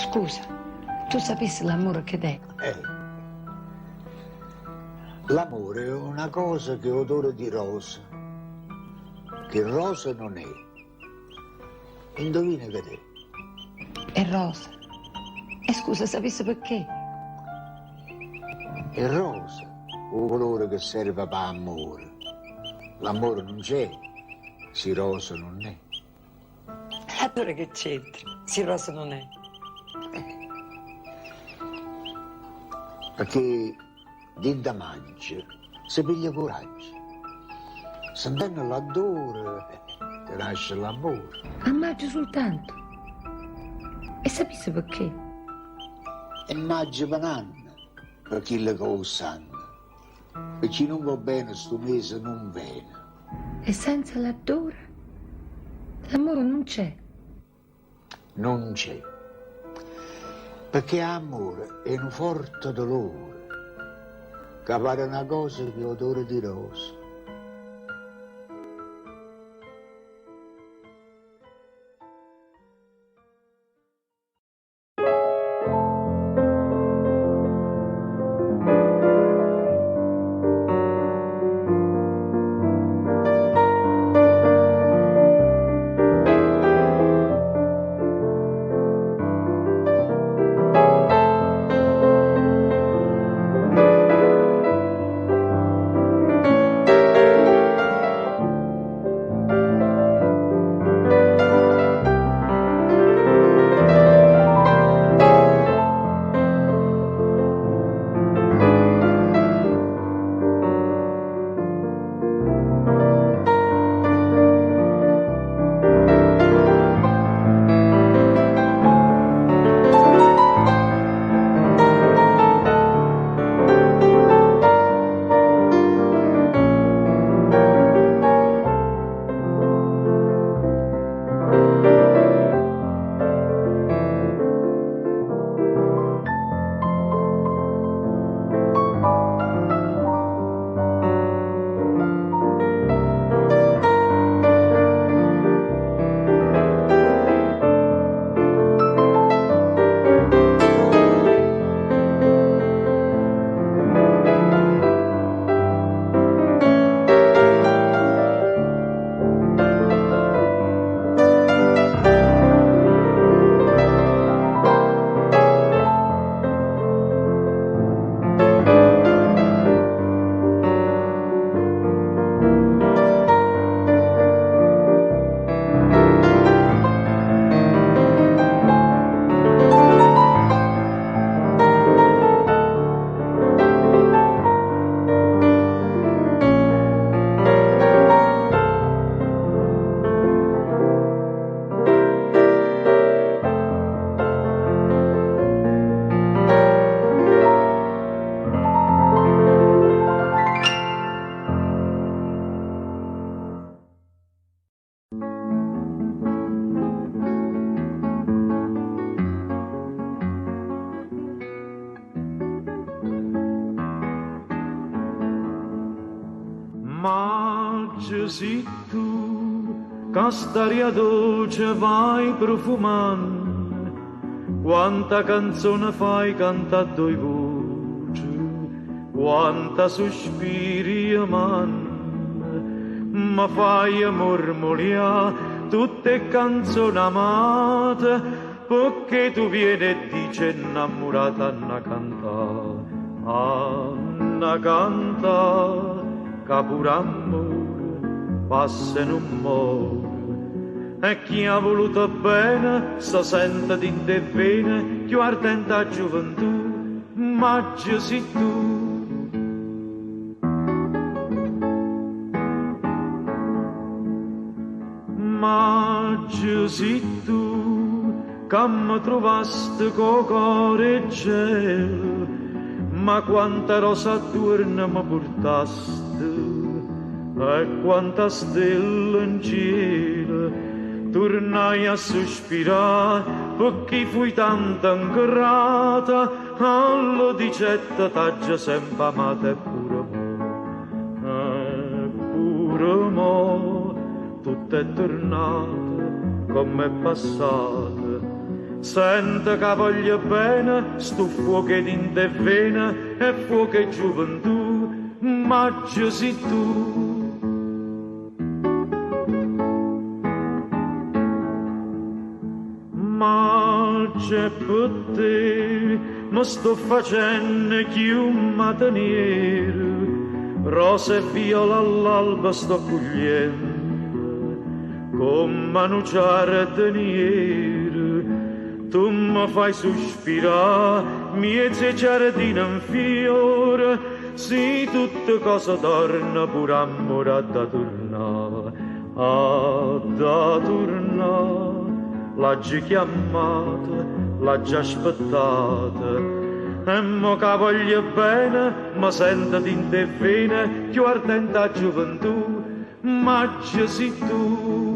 Scusa, tu sapisse l'amore che d'è? Eh. L'amore è una cosa che odore di rosa, che rosa non è. Indovina che è? È rosa. E scusa, sapisse perché? È rosa, 'o colore che serve p' 'ammore. L'amore nun c'è, si rosa nun è. Allora che c'entra, si rosa nun è? Pecché dint' maggio se piglia coraggio. Sentenno l'addore te nasce l'ammore. A maggio soltanto? E sapisse pecché? È maggio pe n'anno, pe chille ca 'o ssanno. Pe chi nun vo' bene stu mese nun vene. E senza l'addore l'ammore nun c'è. Nun c'è. Pecché 'ammore è nu forte dolore ca pare na cosa che odore di rosa. Maggio si tu, ca st'aria doce vai profumanno, quanta canzone fai cantà doi voce, quanta sospiri mann, ma fai mormolià tutte 'e canzone amate, pecché tu viene e dice 'nnammurata 'anna cantà, 'anna cantà, ca pure ammore passa e nun more. E chi ha voluto bene se sente dint' 'e vene cchiù ardente 'a giuventù, maggio si tu. Maggio si tu ca me truvaste co core 'e gelo, ma quanta rose attuorno me purtaste e quanta stelle 'ncielo. Turnaje a suspirà pecché fui tanto 'ngrata, allo dicette t'aggio sempe amata e pure mo, e pure mo tutto è turnato comm'è passato. Sento ca voglio bene, stu fuoco dint' 'e vene è fuoco 'e giuventù, maggio si tu. Maggio è pe te, me sto facendo chiù mateniero, rose e viola all'alba sto cogliendo, come nu giardiniere, tu mi fai sospirare, miezz' giardini in fiore, si tutte cose torna, pure amore ha da tornare, ha da tornare. L'ha già chiamata, l'ha già aspettata, e mo che voglio bene, mi sento dint' 'e vene, chiù ardente 'a gioventù, maggio si tu.